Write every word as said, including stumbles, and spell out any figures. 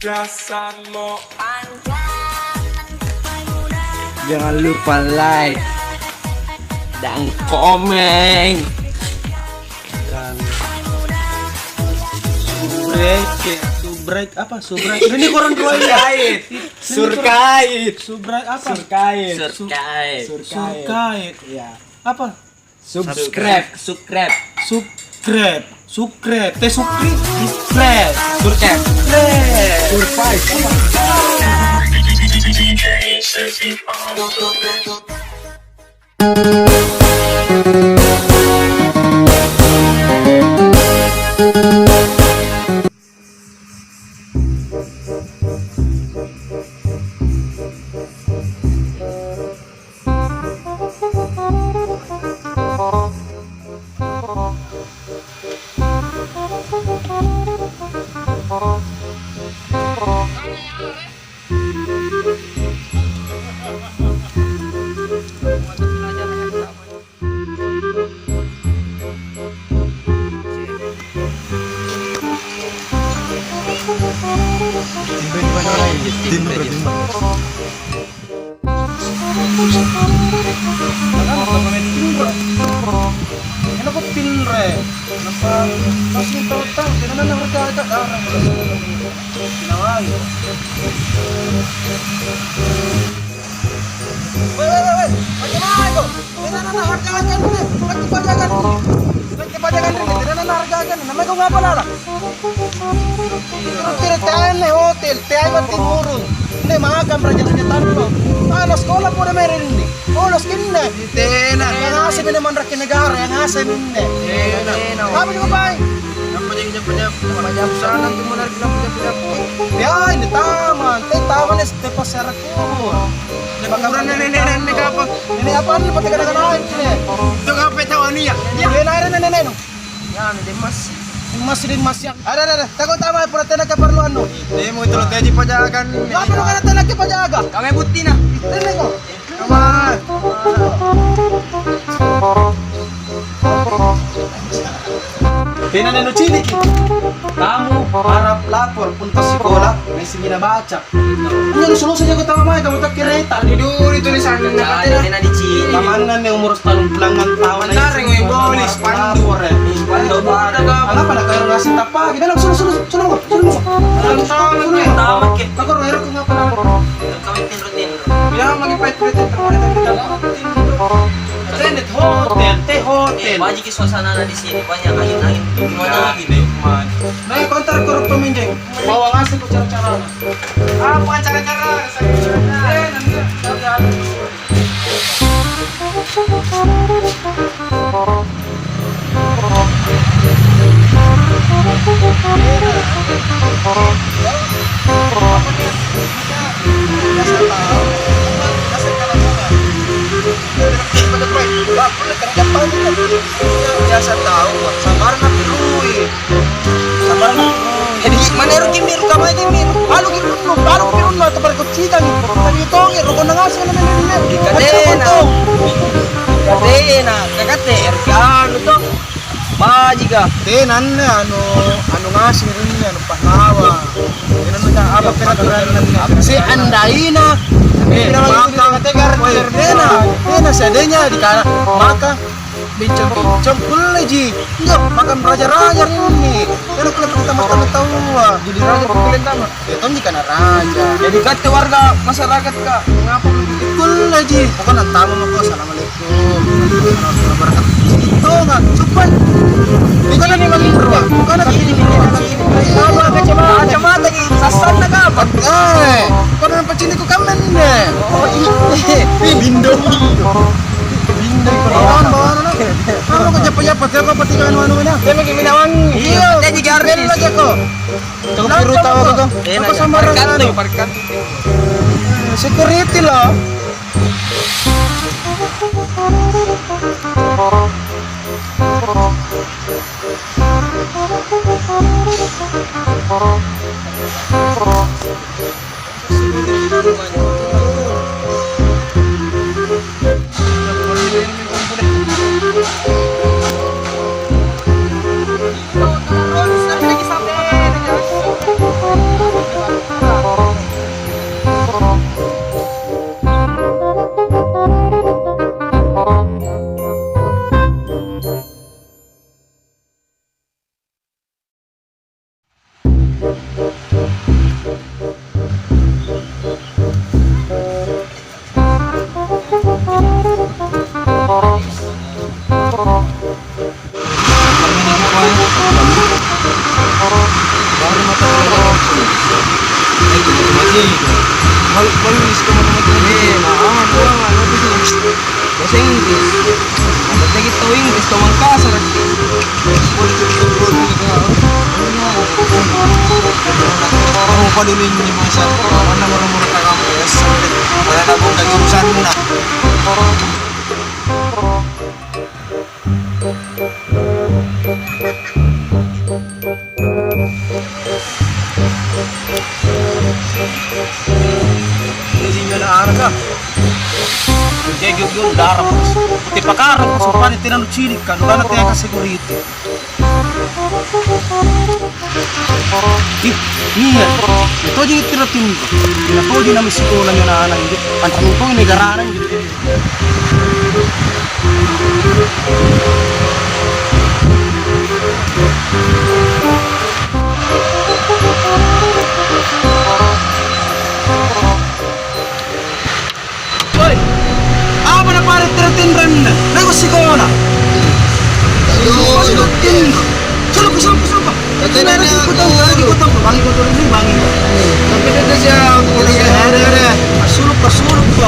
Jangan lupa like dan komen. Dan subrek, subrek apa? Subrek. Ini koran Roy ya? Surkait. Surkait. Subrek apa? Surkait. Surkait. Surkait. Iya. Apa? Subscribe. Subscribe. Subscribe. Subscribe. Teh subscribe. Subscribe. Subscribe. Subscribe. Timbre, timbre. Kenapa tinre? Kenapa masih tahu-tahu? Kenapa nang harga-harga darah? Kenapa? Weh, weh, weh, weh. Bagaimana itu? Tenanana harga-harga dulu. Lagi pajakan dulu. Lagi pajakan dulu. Tenanana harga-harga. Namanya kau ngapa, Lala? Kira-kira teai anne hotel, teai batting urung. Anne magang raja-raja tanro. Ana' sekolah pole mae ri inni. Bolos kinne. Tena. Yang ngaseng ini manraki negara, yang ngaseng inne. Tena. Apa juga, Pai? Apa jadi jampa-jampa? Jampa-jampa sana tuh, mana jampa-jampa. Ya, ini taman. Te taman es te pasar kubur. Kuburan nenek-nenek apa? Ini apaan ini? Pati kadang-kadang ini. Itu apa tahu anu ya? Ya, nenek-nenek. Ya, anu, deng massi. Deng massi, deng massi. Ada, ada, ada. Tako tama, pura tena keperluannu. Demo itu lo teji pajakan. Apa lo kana tena kepajaga? Kami buttina. Tena ko. Come on. Tena nenu ciliki. Kamu harap lapor pun pas sekolah, mesti mina baca. Iya, lu sulusu jago tama mae, kamu tak kereta. Di dulu tulisanna. Jadi, tena dicini. Kamanna nih umur setahun pulangan tahun. Antareng, weh, bolis, pandu. Lapor, eh. Pandu, pandu. Kenapa nak kayak ngasih tapa? Gimana? Sulu, sulu, sulu, sulu, sulu. Tahu, tahu, tahu, tahu. Aku roh, aku ngapa? Kau tinro-tinro. Bilang lagi pahit-pahit, tinro-tinro. Ada net hotel, teh hotel. Eh, banyak suasana di sini, banyak angin-angin. Gimana lagi, deh? Nah, kontar korup pemimpin. Bawa ngasih ku cara-cara. Apa cara-cara? Biasa tau, sabarna pirui. Sabarna pirui. Jadi, maneroki miru, kamai miru. Baluki runnu, baluki runnu atau pada kucikang. Tadi tongi, rokona ngaseng na miru. Di katena. Katena, kakatte, anu to. Bajika. Tena anne anu, anu ngaseng rinne, anu pahlawan. Tena anne apa peraturan anne? Seandaina, eh, maka, tena, tena seadanya dikana, maka bincang-bincang kulle ji. Iya, makan raja-raja rinni. Tena kulle pakai tambah-tambah taua. Jadi raja kulle tambah. Ya, tonji kana raja. Jadi katte warga masyarakat, Kak, ngapa? Kulle ji. Pokoknya tamu mako, assalamualaikum. Itu kan, supan. Bukan ini lagi berubah. Bukan ini. Apa kacamata? Kacamata di sassan na kapang. Eh, kau nampak sini ku kamen deh. Oh, iya. Bindo. Bindo. Bawaan, bawaan, no. Apa kau japa-japa? Siapa pati anu-anu ini? Dia lagi minawang. Iya, dia juga artis. Lagi kau. Tau piru tau aku tuh. Apa sambaran anu? Security lah. Baru mata. Baru, baru isi kemana-mana. Eh, nah, aman, aman, aman. Bahasa Inggris. Ada lagi tau Inggris, tau Mangkasar. Kamu paling ini masa mana murah-murah kamu ya, sampai pada kamu lagi urusanmu, nah. Ini sinyal anak, ah. Dia giu-giu darah, Bos. Tipakarang, Bos, rupanya tena nucini', kan? Nukana tena security. Ih, iya. Iya tojeng tiro tinro. Iya tojeng nami sikola ana-ana injo. Pancang tong negarana injo. Woi, apa napare' tiro tinro anne? Naiko sikola. Ayo, suluku, suluku, suluku. Katanya lagi kutong, lagi kutong. Bangi kutong ini, bangi. Tapi dia siapa? Ada, ada. Suluku, suluku.